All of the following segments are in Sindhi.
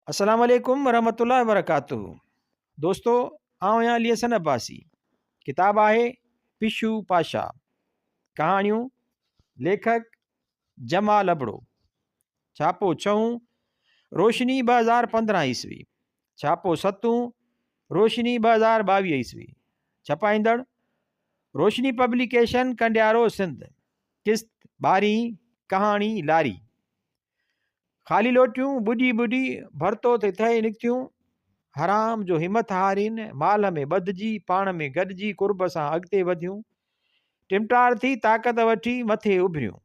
السلام عليڪم ورحمة الله وبرڪاته دوستو آئون آهيان علي حسن عباسي ڪتاب آهي پشو پاشا ڪهاڻيون ليکڪ جمال ابڙو ڇاپو ڇهون روشني 2015 عيسوي ڇاپو ستون روشني 2022 عيسوي ڇپائيندڙ روشني پبليڪيشن ڪنڊيارو سنڌ قسط ٻارهين ڪهاڻي لاري خالي لوٽيون ٻڏي ٻڏي ڀرتو تي ٿئي نڪتيون. حرام جو همٿ هارين، مالهه ۾ ٻڌجي، پاڻ ۾ گڏجي قرب سان اڳتي وڌيون. ٽمٽار ٿي طاقت وٺي مٿي اڀريون.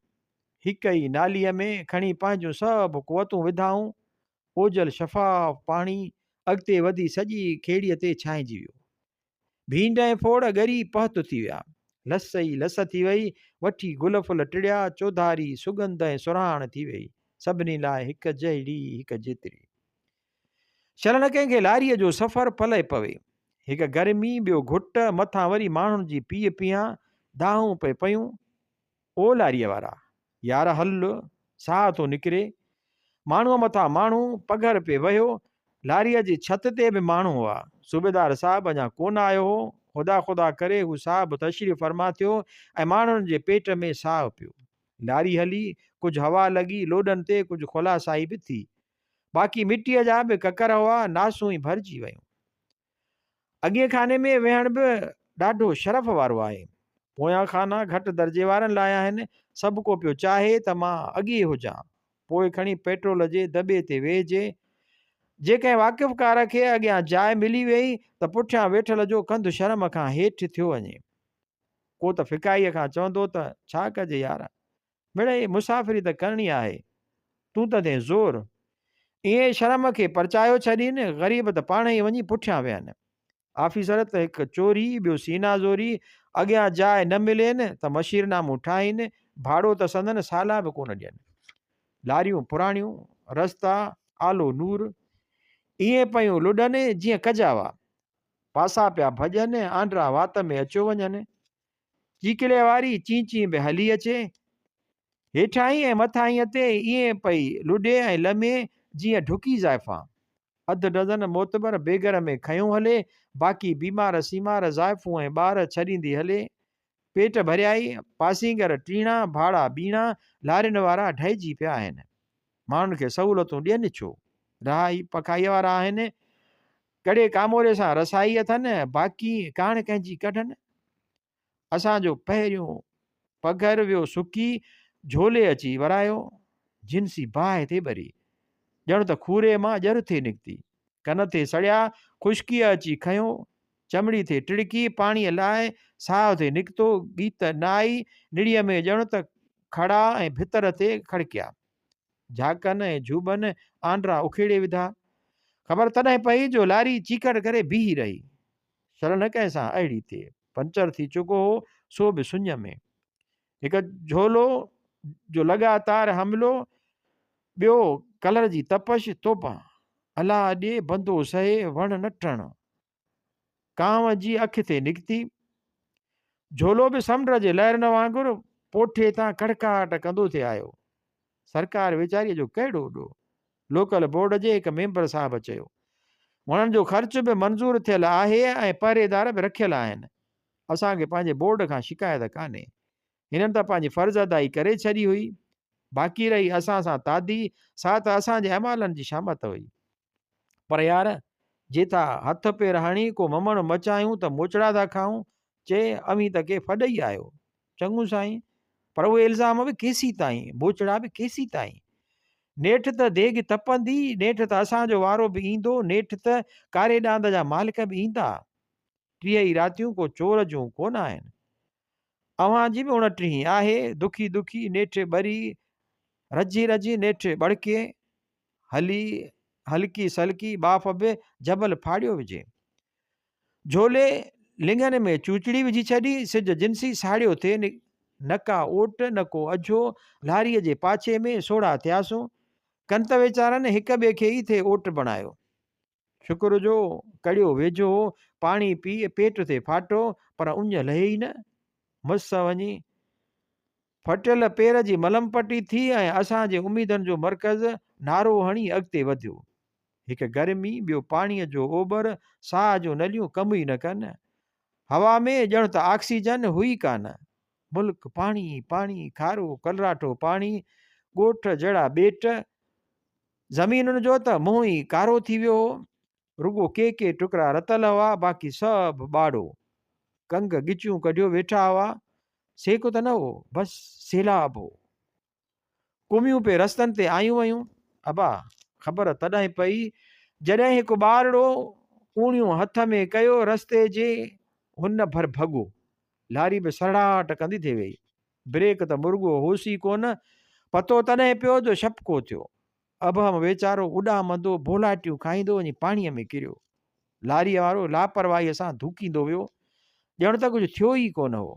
هڪ ئي ناليء ۾ کڻي پنهنجون سڀ قوتون وڌائون. اوجل شفاف پاڻي اڳتي وڌي سڄي کيڙيء تي ڇانئجي ويو. ڀينڊ ۽ ڦوڙ ڳري پهت ٿي ويا. لس ئي لس ٿي وئي. وٺي گل ڦل ٽڙيا. چوڌاري سڳنڌ ۽ سرهاڻ ٿي وئي. سڀني لاء هڪ جهڙي هڪ جيتري. شل نه ڪنهن کي لاريء جو سفر پلئه پوي. هڪ گرمي، ٻيو گهٽ، مٿان وري ماڻهن جي پيهه پيهان، دانهون پئي پيون. او لاريء وارا! يار هل، ساهه ٿو نڪري. ماڻهوء مٿان ماڻهو، پگهر پئي وهيو. لاريء جي ڇت تي به ماڻهو هئا. صوبيدار صاحب اڃا ڪونه آيو هو. خدا خدا ڪري هو صاحب تشريف فرما ٿيو ۽ ماڻهن جي پيٽ ۾ ساهه پيو. لاري هلي، ڪجهه هوا لڳي، لوڏن تي ڪجهه خلاصائي به ٿي. باقي مٽيء جا به ڪڪر هئا، ناسون ئي ڀرجي ويون. اڳئين خاني ۾ ويهڻ به ڏاڍو شرف وارو آهي. پويان خانا گهٽ درجي وارن لاء آهن. سڀ ڪو پيو چاهي ته مان اڳي هجان. پوء کڻي پيٽرول جي دٻي تي ويهجي. جي ڪنهن واقفڪار کي اڳيان جاء ملي ويئي ته پٺيان ويٺل جو ڪنڌ شرم کان هيٺ ٿيو وڃي. ڪو ته ڦڪائيء کان چوندو ته ڇا ڪجي يار! مڙئي مسافري ته ڪرڻي آهي، تون ته ٿين زور. ائين شرم کي پرچايو ڇڏين، غريب ته پاڻهي وڃي پٺيان ويهن. آفيسر ته هڪ چوري، ٻيو سينا زوري، اڳيان جاء نه ملين ته مشيرنامو ٺاهين، ڀاڙو ته سندن سالا به ڪونه ڏين. لاريون پراڻيون، رستا آلو نور. ائين پيون لڏن جيئن ڪجاوا. پاسا پيا ڀڄن، آنڊرا وات ۾ اچيو وڃن. چيڪلي واري چين چين به هلي اچي. هيٺاهين ۽ مٿاهينء تي ائين پئي لڏي ۽ لمي جيئن ڍڪي زائفان. اڌ ڊزن معتبر بيگر ۾ کنيو هلي، باقي بيمار سيمار زائفون ۽ ٻار ڇڏيندي هلي. پيٽ ڀريائي، پاسينگر ٽيڻا، ڀاڙا ٻيڻا، لارين وارا ڍئجي پيا آهن. ماڻهن کي سهولتون ڏين ڇو؟ رهائي پکائيء وارا آهن، ڪڙي ڪاموري سان رسائي اٿن، باقي ڪاڻ ڪنهن جي ڪڍن؟ اسان جو پهريون پگهر ويو سڪي، جهولي اچي ورايو، جنسي باهه ٿي ٻري، ڄڻ ته کوري مان ڄر ٿي نڪتي. ڪن ٿي سڙيا، خشڪيء اچي کنيو، چمڙي ٿي ٽڙڪي، پاڻيء لاء ساهه ٿي نڪتو، ڳيت نه آئي، نڙيء ۾ ڄڻ ته کڙا ۽ ڀتر ٿي کڙڪيا. جھاڪن ۽ جھوٻن آنڊرا اکيڙي وڌا. خبر تڏهن پئي جو لاري چيڪڙ ڪري بيهي رهي. شل نه ڪنهن سان اهڙي ٿئي. پنچر ٿي چڪو هو، سو به سڃ ۾. هڪ جھولو جو لڳاتار حملو، ٻيو ڪلر جي تپش، توبهه! الله ڏي بندو سهي، وڻ نه ٽڻ. ڪانء جي اک تي نڪتي. جهولو به سمنڊ جي لهرن وانگر پوٺي تان ڪڙڪاٽ ڪندو ٿي آيو. سرڪار ويچاريء جو ڪهڙو ڏوهه؟ لوڪل بورڊ جي هڪ ميمبر صاحب چيو. وڻن جو خرچ به منظور ٿيل آهي ۽ پهريدار به رکيل آهن. اسان کي پنهنجي بورڊ کان شڪايت ڪانهي. هنن ته پنهنجي فرض ادائي ڪري ڇڏي هئي. باقي رهي اسان سان تعدي، سا ته اسان جي اعمالن جي شامت هئي. پر يار! جي ٿا هٿ پير هڻي ڪو ممڻ مچايون ته موچڙا ٿا کائون. چي، اوهين ته ڪي ڦڏ ئي آهيو. چڱو سائين! پر اهي الزام به ڪيسيتائين، موچڙا به ڪيسيتائين. نيٺ ته ديڳ تپندي، نيٺ ته اسان جو وارو به ايندو، نيٺ ته ڪاري ڏاند جا مالڪ به ايندا. 30 ئي راتيون ڪو چور جون ڪونه آهن. اوهان جي به اڻٽيهين آهي. دکي دکي نيٺ ٻري، رجهي رجهي نيٺ ٻڙڪي. هلي هلڪي سلڪي ٻاڦ به جبل ڦاڙيو وجهي. جهولي لڱن ۾ چوچڙي وجهي ڇڏي، سج جنسي ساڙيو ٿئي، نه ڪا اوٽ نه ڪو اجهو، لاريء جي پاڇي ۾ سوڙها ٿياسون. ڪن ته ويچارن هڪ ٻئي کي ئي ٿي اوٽ بڻايو. شڪر جو ڪڙيو ويجهو هو، پاڻي پي پيٽ ٿي ڦاٽو، پر اڃ لهي ئي نه. مس وڃي ڦٽيل پير جي ملم پٽي ٿي ۽ اسان جي اميدن جو مرڪز نعرو هڻي اڳتي وڌيو. هڪ گرمي، ٻيو پاڻيء جو اوٻر، ساهه جون نليون ڪم ئي نه ڪن. هوا ۾ ڄڻ ته آڪسيجن هئي ڪانه. ملڪ پاڻي ئي پاڻي، کارو ڪلراٺو پاڻي، ڳوٺ جهڙا ٻيٽ. زمينن جو ته منهن ئي ڪارو ٿي ويو هو. رڳو ڪي ڪي ٽڪرا رتل هئا، باقي سڀ ٻاڙو. ڪنگ ڳچيون ڪڍيو ويٺا هئا. سيڪ ته نه هو، بس سيلاب هو. ڪميون پئي رستن تي آيون ويون. ابا، خبر تڏهن پئي، جڏهن هڪ ٻارڙو ڪوڻيون هٿ ۾ ڪيو رستي جي هن ڀر ڀڳو. لاري به سرڙاٽ ڪندي ٿي ويئي. بريڪ ته مرڳو هوس ئي ڪونه. پتو تڏهن پيو جو شپڪو ٿيو. ابهم ويچارو اڏامندو، بولاٽيون کائيندو وڃي پاڻيء ۾ ڪريو. لاريء وارو لاپرواهيء سان ڌوڪيندو ويو، ڄڻ ته ڪجهه ٿيو ئي ڪونه هو.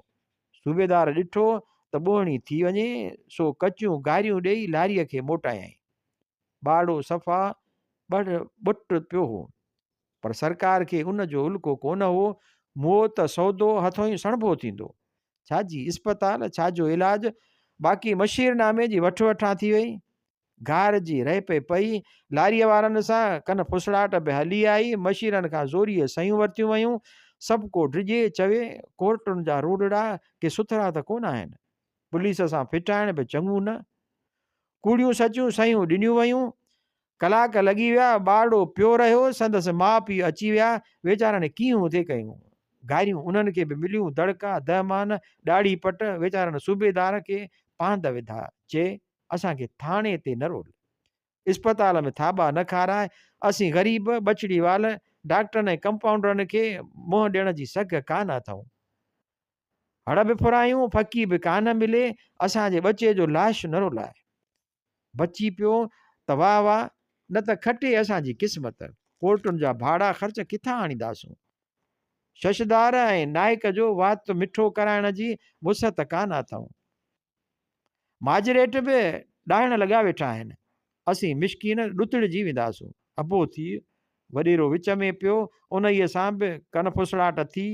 صوبيدار ڏٺو ته ٻوهڻي ٿي وڃي، سو ڪچيون گاريون ڏيئي لاريء کي موٽايائين. ٻارڙو صفا ٻڙ ٻٽ پيو هو. پر سرڪار کي ان جو الڪو ڪونه هو، مئو ته سودو هٿون ئي سڻڀو ٿيندو. ڇا جي اسپتال، ڇا جو علاج، باقي مشيرنامي جي وٺ وٺان ٿي وئي. گار جي رهي پئي پئي، لاريء وارن سان ڪن ڦسڙاٽ به هلي آئي، مشيرن کان زوريء صحيحون ورتيون ويون، سڀ ڪو ڊڄي، چوي، ڪورٽن جا روڊڙا ڪي سٿرا ته ڪونه آهن. پوليس سان ڦٽائڻ به چڱو نه. ڪوڙيون سچيون صحيحون ڏنيون ويون. ڪلاڪ لڳي ويا، ٻارڙو پيو رهيو، سندس ماء پيء اچي ويا، ويچارن ڪيهون ٿي ڪيون. گاريون انهن کي به مليون، دڙڪا، دهمان، ڏاڙهي پٽ، ويچارن صوبيدار کي پاند وڌا، چي، اسان کي ٿاڻي تي نه رول. اسپتال ۾ ٿاٻا نه کاراء، اسين غريب، ٻچڙي وال، ڊاڪٽرن ۽ ڪمپائونڊرن کي منهن ڏيڻ جي سگهه ڪانه اٿئون. هڙ به ڦرايون، ڦڪي به ڪانه ملي، اسان جي ٻچي جو لاش نه رولاء. بچي پيو ته واهه واهه، نه ته کٽي اسان جي قسمت. ڪورٽن جا ڀاڙا خرچ ڪٿان آڻينداسون؟ ششدار ۽ نائڪ جو وات مٺو ڪرائڻ جي وسعت ڪانه اٿئون. ماجريٽ به ڏاهڻ لڳا ويٺا آهن. اسين مشڪين ڏتڙجي وينداسون. اڀو ٿي وڏيرو وچ ۾ پيو، انهيء سان به ڪن ڦسڙاٽ ٿي،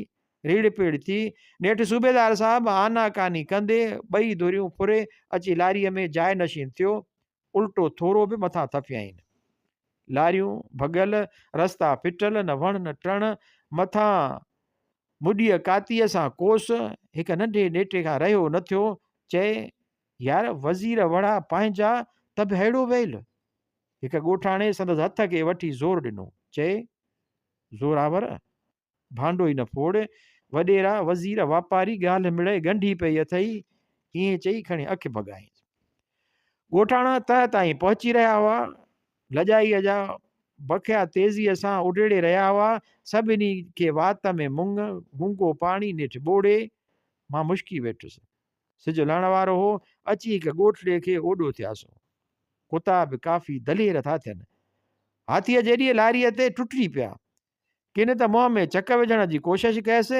ريڙهه پيڙهه ٿي. نيٺ صوبيدار صاحب آنا ڪاني ڪندي ٻئي ڌريون ڦري اچي لاريء ۾ جاء نشين ٿيو. الٽو ٿورو به مٿان ٿڦيائين. لاريون ڀڳل، رستا ڦٽل، نه وڻ نه ٽڻ، مٿان مڏيء ڪاتيء سان ڪوس، هڪ ننڍي نيٽي کان رهيو نه ٿيو، چئي، يار وزير وڙها پنهنجا ته به ههڙو ويل؟ هڪ ڳوٺاڻي سندس هٿ کي وٺي زور ڏنو، چئي، زوراور! ڀانڊو ئي نه ڦوڙ، وڏيرا، وزير، واپاري، ڳالهه مڙئي ڳنڍي پئي اٿئي، ائين چئي کڻي اک ڀڳائين. ڳوٺاڻا تهه تائين پهچي رهيا هئا. لڄائيء جا بکيا تيزيء سان اڊيڙي رهيا هئا. سڀني کي وات ۾ مڱ، گونگو پاڻي نيٺ ٻوڙي، مان مشڪي ويٺس. سج لهڻ وارو هو، اچي هڪ ڳوٺڙي کي اوڏو ٿياسون. ڪتا به ڪافي دلير ٿا ٿين. هاٿيء جيڏيء لاريء تي ٽٽي پيا. ڪن ته منهن ۾ چڪ وجهڻ جي ڪوشش ڪيس.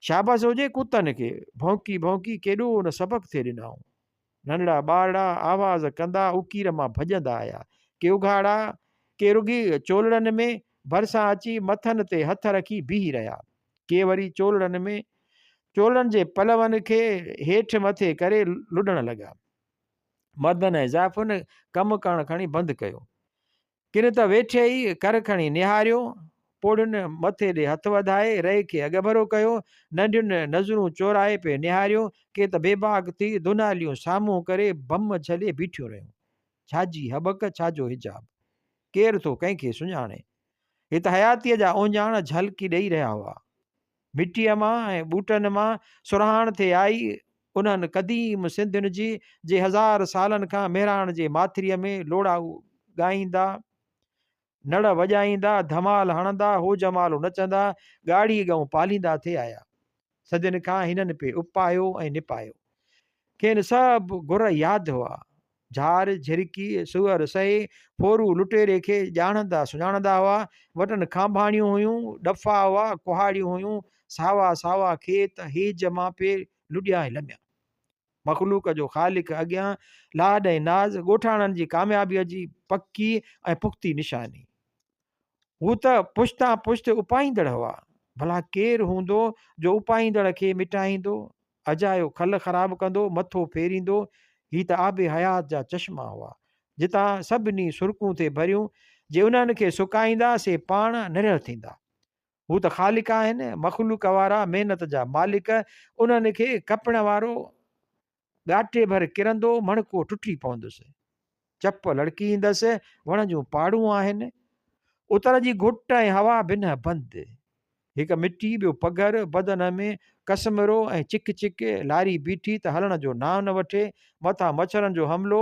شابس هجي ڪتن کي، ڀونڪي ڀونڪي ڪيڏو نه سبق ٿي ڏنائون. ننڍڙا ٻارڙا آواز ڪندا اڪير مان ڀڄندا آيا. ڪي اگهاڙا، ڪي رڳي چولڙن ۾ ڀرسان اچي مٿن تي هٿ رکي بيهي رهيا. ڪي وري چولڙن ۾ چولڙن جي پلون کي هيٺ مٿي ڪري لڏڻ لڳا. مردن ۽ زائفن ڪم ڪرڻ کڻي بند ڪيو. ڪن ته ويٺي ئي ڪر کڻي نهاريو، پوڙهين مٿي ڏي هٿ وڌائي رئي کي اڳڀرو ڪيو، ننڍين نظرون چورائي پئي نهاريو، ڪي ته بيباڪ ٿي دوناليون سامهون ڪري بم جهلي بيٺيون رهيون. ڇا جي هٻڪ، ڇا جو حجاب؟ ڪير ٿو ڪنهن کي سڃاڻي؟ هي ته حياتيء جا اهڃاڻ جهلڪي ڏيئي رهيا هئا. مٽيء مان ۽ ٻوٽن مان سرهاڻ ٿي آئي، انهن قديم سنڌين جي، جي هزار سالن کان مهراڻ جي ماٿريء ۾ لوڙها ڳائيندا، نڙ وڄائيندا، ڌمال هڻندا، هو جمالو نچندا، ڳاڙهي ڳئون پاليندا ٿي آيا. صدين کان هنن پئي اپايو ۽ نپايو. کين سڀ گر ياد هئا. جھار، جھرڪي، سوئر سهي، ڦورو لٽيري کي ڄاڻندا سڃاڻندا هئا. وٽن کانڀاڻيون هيون، ڏڦا هئا، ڪهاڙيون هيون، ساوا ساوا کيت هيج مان پئي لڏيا ۽ لميا. مخلوق جو خالق اڳيان لاڏ ۽ ناز ڳوٺاڻن جي ڪاميابيء جي پڪي ۽ پختي نشاني. هو ته پشتان پشت اپائيندڙ هئا. ڀلا ڪير هوندو جو اپائيندڙ کي مٽائيندو، اجايو کل خراب ڪندو، مٿو ڦيريندو. هي ته آب حيات جا چشما هئا، جتان سڀني سرڪون ٿي ڀريون. جي انهن کي سڪائيندا، سي پاڻ نريل ٿيندا. هو ته خالق آهن، مخلوق وارا، محنت جا مالڪ، انهن کي ڪپڻ وارو ڳاٽي ڀر ڪرندو، مڻڪو ٽٽي پوندس. چپ لڙڪي ايندس، وڻ جون پاڙون آهن. اتر جي گهٽ ۽ هوا بنهه بند. هڪ مٽي ٻيو پگهر، بدن ۾ ڪسمرو ۽ چڪ چڪ، لاري بيٺي ته هلڻ جو نانء نه وٺي، مٿان مڇرن جو حملو،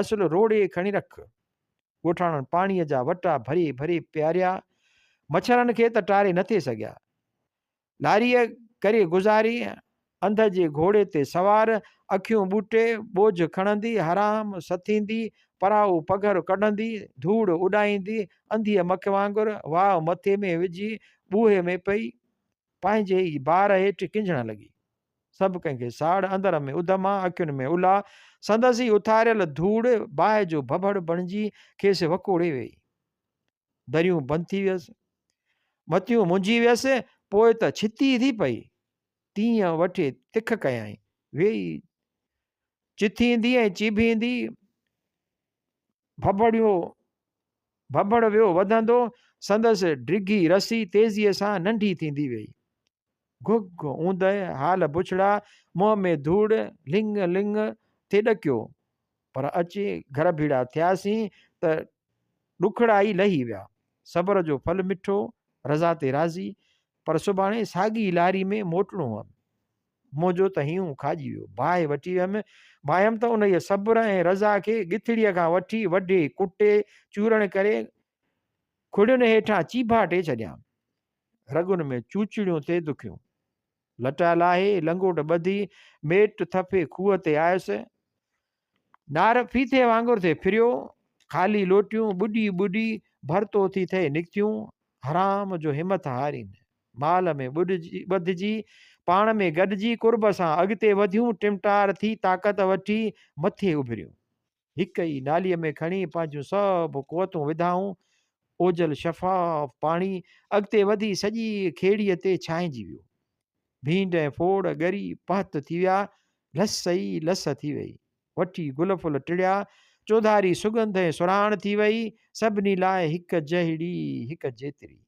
اصل روڙي کڻي رک. ڳوٺاڻن پاڻيء جا وٽا ڀري ڀري پياريا، مڇرن کي ته ٽاري نه ٿي سگهيا. لاريء ڪري گذاري، انڌ جي گهوڙي تي سوار، اکيون ٻوٽي، ٻوجهه کڻندي، حرام سٿيندي، پرائو پگهر ڪڍندي، ڌوڙ اڏائيندي، انڌيء مک وانگر، واء مٿي ۾ وجهي، ٻوهي ۾ پئي، پنهنجي ئي بار هيٺ ڪنجهڻ لڳي. سڀ ڪنهن کي ساڙ، اندر ۾ اڌما، اکين ۾ الا، سندس ئي اٿاريل ڌوڙ، باهه جو ڀڀڙ بڻجي کيس وڪوڙي ويئي. دريون بند ٿي ويس، متيون منجهي ويس، پوء ته ڇتي ٿي پئي. تيئن وٺي تک ڪيائين. ويئي چٿيندي ۽ چيڀيندي ڀڀڙيو ڀڀڙ ويو وڌندو، سندس ڊگهي رسي تيزيء سان ننڍي ٿيندي ويئي. گهگهه اوندهه، حال بڇڙا، منهن ۾ ڌوڙ، لڱ لڱ ٿي ڏڪيو. پر اچي گهر ڀيڙا ٿياسين ته ڏکڙا ئي لهي ويا. صبر جو ڦل مٺو، رضا تي راضي. پر سڀاڻي ساڳي لاري ۾ موٽڻو هئم. منهنجو ته هينئون کاڄي ويو. باهه وٺي ويم. ڀانئيم ته انهيء صبر ۽ رضا کي ڳٿڙيء کان وٺي وڍي، ڪٽي، چورڻ ڪري کڙين هيٺان چيڀاٽي ڇڏيان. رڳن ۾ چوچڙيون ٿي دکيون. لٽا لاهي، لنگوٽ ٻڌي، ميٽ ٿڦي کوهه تي آيس. نار ڦيٿي وانگر ٿي ڦريو. خالي لوٽيون ٻڏي ٻڏي ڀرتو ٿي ٿئي نڪتيون. حرام جو همٿ هارين. مال ۾ ٻڌجي، پاڻ ۾ گڏجي قرب سان اڳتي وڌيون، ٽمٽار ٿي طاقت وٺي مٿي اڀريون. هڪ ئي ناليء ۾ کڻي پنهنجون سڀ قوتون وڌائون. اوجل شفاف پاڻي اڳتي وڌي سڄيء کيڙيء تي ڇانئجي ويو. ڀينڊ ۽ ڦوڙ ڳري پهت ٿي ويا. لس ئي لس ٿي ويئي. وٺي گل ڦل ٽڙيا. چوڌاري سڳنڌ ۽ سرهاڻ ٿي ويئي. سڀني لاء هڪ جهڙي، هڪ جيتري.